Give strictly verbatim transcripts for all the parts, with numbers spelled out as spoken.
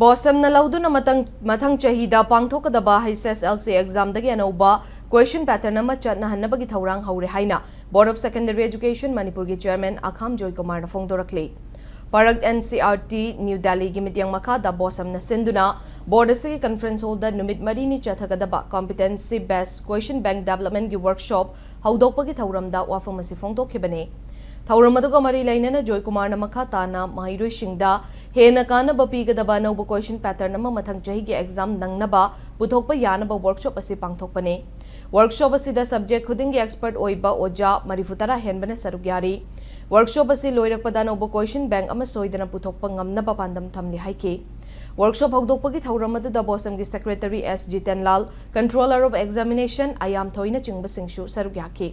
ꯕꯣꯁꯝꯅ ꯂꯧꯗꯨꯅ ꯃꯊꯪ ꯃꯊꯪ ꯆꯍꯤꯗ ꯄꯥꯡꯊꯣꯛꯀꯗꯕ H S S L C examꯗꯒꯤ ꯑꯅꯧꯕ question pattern ꯑꯃ ꯆꯠꯅꯍꯟꯅꯕꯒꯤ ꯊꯧꯔꯥꯡ ꯍꯧꯔꯦ ꯍꯥꯏꯅ Board of Secondary Education ꯃꯅꯤꯄꯨꯔꯒꯤ chairman ꯑꯈꯥꯝ ꯖꯣꯏꯀꯨꯃꯥꯔꯅ ꯐꯣꯡꯗꯣꯔꯛꯂꯤ꯫ ꯄꯔꯛ N C E R T, new ꯗꯦꯜꯂꯤꯒꯤ ꯃꯤꯠꯌꯦꯡ ꯃꯈꯥꯗ ꯕꯣꯁꯝꯅ ꯁꯤꯟꯗꯨꯅ board ꯑꯁꯤꯒꯤ conference hallꯗ ꯅꯨꯃꯤꯠ ꯃꯔꯤꯅꯤ ꯆꯠꯊꯒꯗꯕ competency based question bank developmentꯀꯤ workshop ꯍꯧꯗꯣꯛꯄꯒꯤ ꯊꯧꯔꯝꯗ ꯋꯥꯐꯝ ꯑꯁꯤ ꯐꯣꯡꯗꯣꯛꯈꯤꯕꯅꯤ꯫ ꯊꯧꯔꯝ ꯑꯗꯨꯒ ꯃꯔꯤ ꯂꯩꯅꯅ ꯖꯣꯏꯀꯨꯃꯥꯔꯅ ꯃꯈꯥ ꯇꯥꯅ ꯃꯍꯩꯔꯣꯏꯁꯤꯡꯗ ꯍꯦꯟꯅ ꯀꯥꯟꯅꯕ ꯄꯤꯒꯗꯕ ꯑꯅꯧꯕ question pattern ꯑꯃ ꯃꯊꯪ ꯆꯍꯤꯒꯤ exam ꯅꯪꯅꯕ ꯄꯨꯊꯣꯛꯄ ꯌꯥꯅꯕ workshop ꯑꯁꯤ ꯄꯥꯡꯊꯣꯛꯄꯅꯤ꯫ Workshop ꯑꯁꯤꯗ subject ꯈꯨꯗꯤꯡꯒꯤ expert ꯑꯣꯏꯕ ꯑꯣꯖꯥ ꯃꯔꯤꯐꯨ ꯇꯔꯥ ꯍꯦꯟꯕꯅ ꯁꯔꯨꯛ ꯌꯥꯔꯤ꯫ Workshop ꯑꯁꯤ ꯂꯣꯏꯔꯛꯄꯗ ꯑꯅꯧꯕ question bank ꯑꯃ ꯁꯣꯏꯗꯅ ꯄꯨꯊꯣꯛꯄ ꯉꯝꯅꯕ ꯄꯥꯟꯗꯝ ꯊꯝꯂꯤ ꯍꯥꯏꯈꯤ꯫ Workshop ꯍꯧꯗꯣꯛꯄꯒꯤ ꯊꯧꯔꯝ ꯑꯗꯨꯗ ꯕꯣꯁꯝꯒꯤ secretary S G ꯇꯦꯟꯂꯥꯜ, controller of examination ꯑꯌꯥꯝ ꯊꯣꯏꯅꯆꯤꯡꯕꯁꯤꯡꯁꯨ ꯁꯔꯨꯛ ꯌꯥꯈꯤ꯫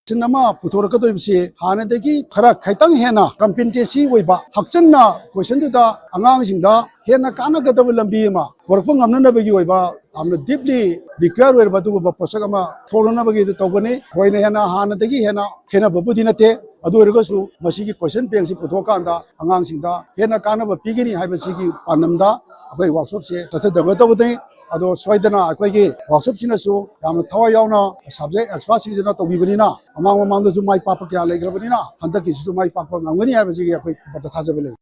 ꯁꯤꯟ ꯑꯃ ꯄꯨꯊꯣꯔꯛꯀꯗꯧꯔꯤꯕꯁꯤ ꯍꯥꯟꯅꯗꯒꯤ ꯈꯔ ꯈꯤꯇꯪ ꯍꯦꯟꯅ competency ꯑꯣꯏꯕ, ꯍꯛꯆꯤꯟꯅ questionꯗꯨꯗ ꯑꯉꯥꯡꯁꯤꯡꯗ ꯍꯦꯟꯅ ꯀꯥꯟꯅꯒꯗꯕ ꯂꯝꯕꯤ ꯑꯃ ꯄꯨꯔꯛꯄ ꯉꯝꯅꯅꯕꯒꯤ ꯑꯣꯏꯕ ꯌꯥꯝꯅ deeply require ꯑꯣꯏꯔꯕ ꯑꯗꯨꯒꯨꯝꯕ ꯄꯣꯠꯁꯛ ꯑꯃ ꯊꯣꯛꯂꯛꯅꯕꯒꯤ ꯇꯧꯒꯅꯤ꯫ ꯑꯩꯈꯣꯏꯅ ꯍꯦꯟꯅ ꯍꯥꯟꯅꯗꯒꯤ ꯍꯦꯟꯅ ꯈꯦꯠꯅꯕꯕꯨꯗꯤ ꯅꯠꯇꯦ, ꯑꯗꯨ ꯑꯣꯏꯔꯒꯁꯨ ꯃꯁꯤꯒꯤ question bankꯁꯤ ꯄꯨꯊꯣꯛꯑꯀꯥꯟꯗ ꯑꯉꯥꯡꯁꯤꯡꯗ ꯍꯦꯟꯅ ꯀꯥꯟꯅꯕ ꯄꯤꯒꯅꯤ ꯍꯥꯏꯕꯁꯤꯒꯤ ꯄꯥꯟꯗꯝꯗ ꯑꯩꯈꯣꯏ workshopꯁꯦ ꯆꯠꯆꯗꯒꯗꯧꯕꯅꯤ꯫ ꯑꯗꯣ ꯁꯣꯏꯗꯅ ꯑꯩꯈꯣꯏꯒꯤ workshopꯁꯤꯅꯁꯨ ꯌꯥꯝꯅ ꯊꯋꯥꯏ ꯌꯥꯎꯅ subject expertꯁꯤꯡꯁꯤꯅ ꯇꯧꯕꯤꯕꯅꯤꯅ, ꯃꯃꯥꯡ ꯃꯃꯥꯡꯗꯁꯨ ꯃꯥꯏ ꯄꯥꯛꯄ ꯀꯌꯥ ꯂꯩꯈ꯭ꯔꯕꯅꯤꯅ, ꯍꯟꯗꯛꯀꯤꯁꯤꯁꯨ ꯃꯥꯏ ꯄꯥꯛꯄ ꯉꯝꯒꯅꯤ ꯍꯥꯏꯕꯁꯤꯒꯤ ꯑꯩꯈꯣꯏ ꯊꯥꯖꯕ ꯂꯩ꯫